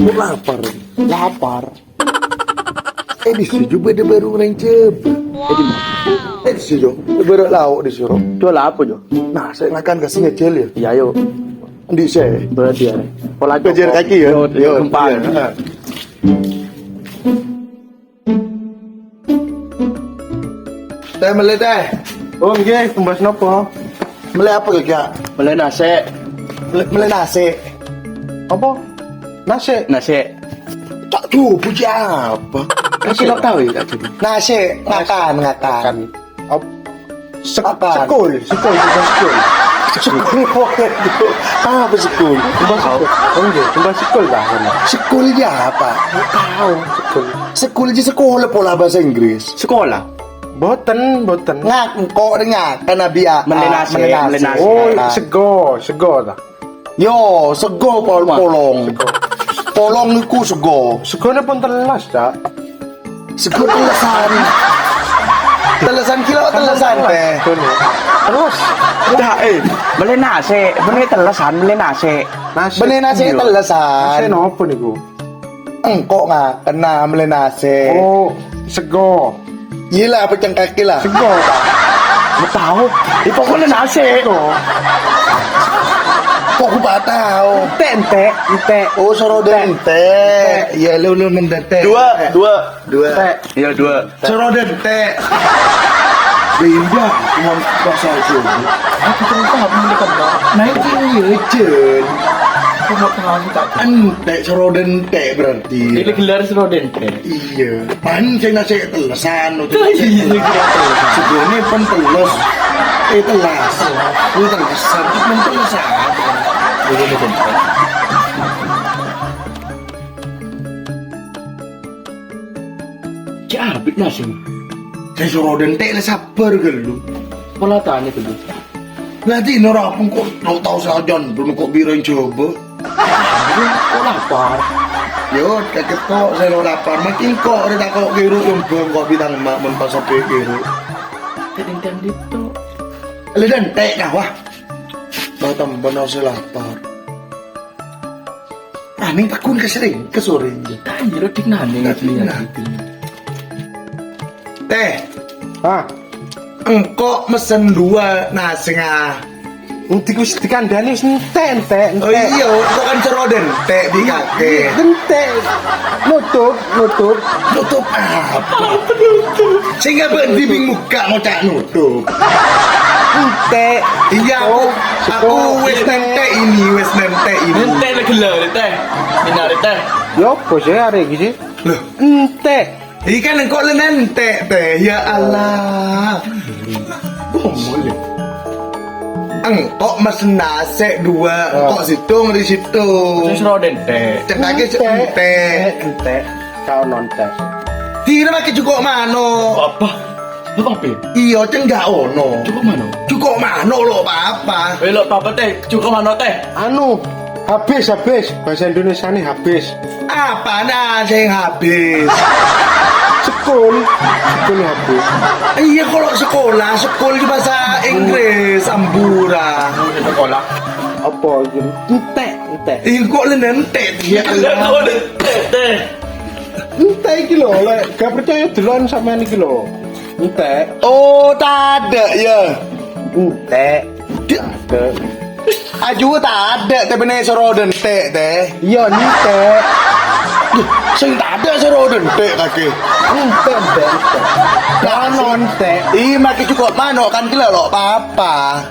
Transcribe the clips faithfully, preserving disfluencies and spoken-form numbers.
Kok lapar? Lapar. Eh, di sini juga ada baru orang coba. Eh, di mana? Eh, di sini, Jo. Ada baru lauk di sini, Jo. Jual apa, Jo? Nah, saya makan kasih ngejel ya. Iya, ayo. Di saya. Berarti ya. Pola kejar kaki ya. Yo, yo, yo, gempar. Iya. Teh, mele teh. Oh, nggih, kembas napa? Mele apa, Kak? Mele nasi. Mele, mele nasi. Apa? Nasi. Nasi. Tak tahu puji apa. Nasi lo tahu ya, tak tahu. Nasi, ngakan, ngakan. Ngakan. Ap-, sek-, Apa? Sekul, sekul, bukan sekul. Sekul, apa sekul? Bukan sekul. Oh, iya, bukan sekul, Pak. Sekul aja apa? Tahu, sekul. Sekul aja sekolah pola bahasa Inggris. Sekolah? Boten, boten. Ngak, engko' ri ngak, kan abi a-, Mele a-, nasi, mele nasi. Mele nasi. Oh, nah. Sego, sego ta? Yo, sego pol-, Wah, polong. Sego. Polong iku sego. Segone pon telas, Cak. Sego telesan. Telesan kilo, telesan teh. Segone. Telas. Dah, eh, mele nasi, mele telesan, mele nasi. Nasi. Mele nasi Iya. telesan. Nasi nopo niku? Engko' nga-, kena mele nasi. Oh, sego. Iya lah, apa cengkaki lah? Sego, Pak. Nggak tahu. Itu pokoknya nasi. Sego. Kok aku tak tahu? Ente', ente', ente'. Oh, seroden ente'. Ente'. Iya, lu, lu ngendete. Dua, dua. Dua. Ente'. Iya, dua. Seroden ente'. Beda, cuma bahasa itu. Aku cuma paham ini kan, Pak. Nah, ini iya, Jen. Aku mau paham, Pak. Ente', seroden ente' berarti. Ini gelar seroden ente'. Iya. Pan sing nasi telesan, oh, iya, iya, iya. Segone pon telas. Eh, telas. Oh, telas. Satu pon telas. Iya, iya, iya. Cek abit nasi. Saya suruh dentek le sabar gelu. Pola tanya gelu. Nanti nora pun kok lo tahu saja dulu kok biren coba. Kok lapar? Yo, kaget kok saya lo lapar. Makin kok reda kok kiru yang bang kok bidang mak men pas sampai kiru. Kadang-kadang gitu. Le dentek kah, wah? Mau tambah nasi lapar. Ah, ning takon ka sering, ka sore. Tanya lo dik nane Tapi ngerti nah. Ngerti. Teh. Hah? Engko' mesen dua nasi nga. Engko' wis dikandani wis ente', ente', ente'. Oh iya, engko' kan cero dentek di kake. Ente'. Nutup, nutup. Nutup apa? Sehingga berhenti bingung. Gak mau cak nuduh. Ente'. Iya, aku, Oh, aku sekolah. Wes nente ini, wes nente ini. Ente' le gelo, le teh. Mina le teh. Ya apa sih hari ini sih? Loh. Ente'. Iki kan engko' le nente, teh. Ya Allah. Ngomong le. Engko' mesen nasi dua, Oh. Engko' situ ngeri situ. Terus roden teh. Cekake Ente'. Ente'. Ente'. Kau nonton. Dina make cuko' mano. Apa? Apa, Pin? Iya, cenggak ono. Cuko' mano? Cuko' mano lo papa. Eh, lo papa teh, cuko' mano teh? Anu, habis, habis. Bahasa Indonesia nih habis. Apa nah sing habis? Sekul. Sekul habis. Iya, kalau sekolah, sekul di bahasa Inggris, ambura. Sekolah. Apa gitu? Ente', ente'. Iya, kok le nente? Iya, kok le nente, teh? Ente' iki lho, lek gak percaya delon sampean iki lho. Ente'. Oh, tadek ya. Ente'. Aju tadek teh bene soro dentek teh. Iya, ente'. Duh, sing tadek soro dentek kake. Ente', ente', ente'. Kan ente'. Ih, make cukup manuk kan kilo lo papa.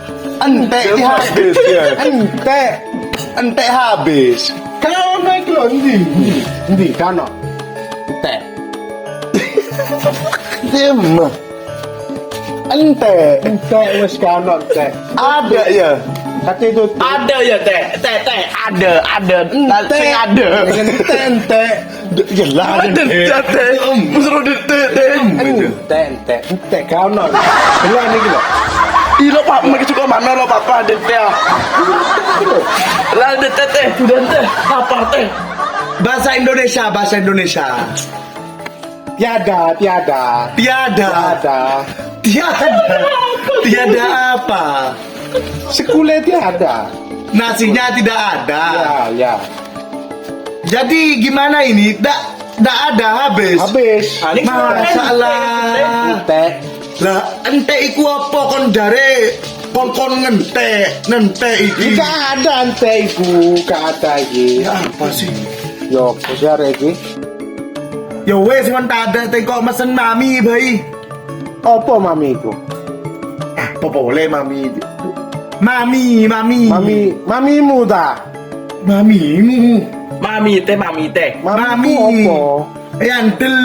Ente' Habis, habis. Ya. Ente'. Ente' habis. Kan ono iki lho, endi? Endi? Endi? Kan ono. Ente'. Dem. Ente'. Ente' wis kan ono, ente'. Ada ya? Kata itu. Ada ya, teh? Teh, teh, ada, ada. Ente'. Sing ada. Ente', ente'. Ya lah, ada, ente'. Teh. Mesra ente', teh. Ente'. Ente', ente', ente' kan ono. Bener iki lho. Ih, lo papa, make cukup mano lo papa, ente', ya. Lah, ente', teh, udah, ente', lapar, teh. Bahasa Indonesia, bahasa Indonesia. Tiada, tiada. Tiada. Tiada. Tiada. Tiada apa? Sekule tiada. Nasinya tidak ada. Ya, ya. Jadi gimana ini? Ndak, ndak ada, habis. Habis. Ah, ini Masya Allah. Entek. Lah, entek iku apa kon jare kon-kon ngentek, nentek iki? Gak ada entek iku, gak ada iki. Ya apa sih? Yo, apa sih arek iki? Ya wes, kon tak ada teko mesen mami, bai. Apa mami iku? Ah, apa boleh mami? Mami, mami. Mami, mamimu ta? Mamimu. Mami teh, mami teh. Mamimu Mami. Apa? Yandel,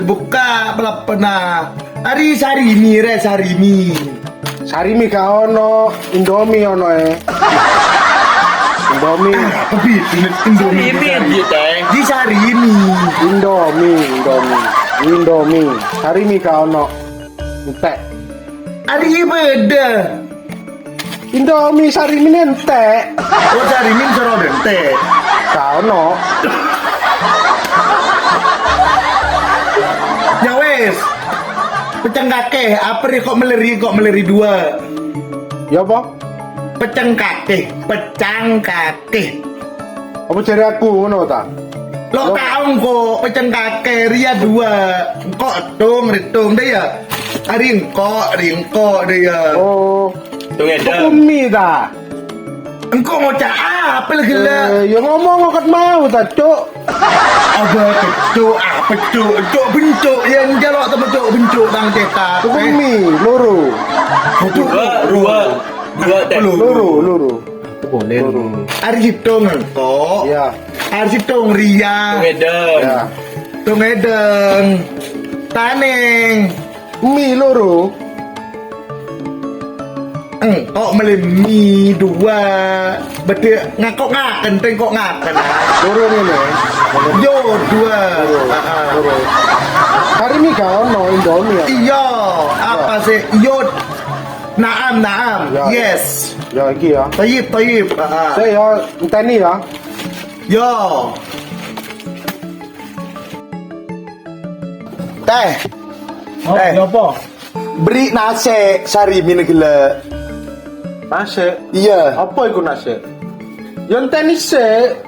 buka peleppena. Ari sarimi, re, sarimi. Sarimi gak ono, Indomie ono, eh. Indomie. Ah, apa itu, Indomie? Sarimi, gitu, eh. Di sarimi. Indomie, Indomie. Indomie. Sarimi gak ono. Entek. Ari beda. Indomie sarimi entek. Oh, sarimi soro entek. Gak ono. Ya wes. Peceng kakeh, apa ri kok meleri, kok meleri dua? Ya apa? Peceng kakeh, pecang kakeh. Apa jare aku ngono ta? Lo Lo- tahu kok, peceng kakeh, ria dua. Engko' dong, ritong deh ya. Ari engko', ri engko' deh ya. Oh. Tunggu, Dam. Hukum mi ta? Engko' ngoca' apa lagi lah? Eh, ya ngomong kok mau ta, Cuk. Apa kecuk, apa cuk, cuk bencuk, yang jalok temen cuk bencuk bang cetak. Hukum mi, loro. Dua, dua, dua, teh. Loro, loro. Boleh. Loro. Ari hitong engko'. Ya. Ari hitong ria. Tunggu, Dam. Ya. Tunggu, Dam. Taneng. Mi loro. Engko' mele mi dua. Bede ngako ngaken, tengko ngaken. Loro ngene. Yo, dua. Loro. Ah, ah. Loro. Hari ini gak ono Indomie ya? Iya, apa sih? Yo. Naam, naam. Ya, ya. Yes. Ya, iki ya. Tayyib, tayyib. Ah, ah. Saya ya, enteni ya. Yo. Teh. Oh, Teh. Ya apa? Beri nasi sarimi gila. Nasi? Iya. Apa iku nasi? Ya enteni sik.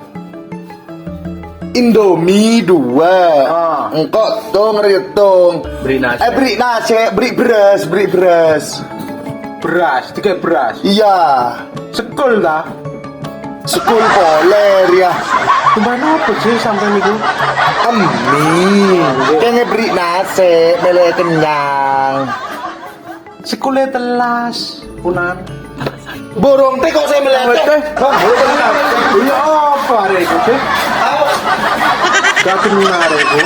Indomie dua. Ah. Engko' tong, ritong. Beri nasi. Eh, beri nasi, beri beras, beri beras. Beras, tiga beras. Iya. Sekul ta? Sekul pole, Ria. Kemana apa sih sampai niku? Emi. Kenge beri nasi, mele kenyang. Sekule telas, punan. Borong teh kok saya melihat teh. Iya, apa hari itu sih? Gak benar itu.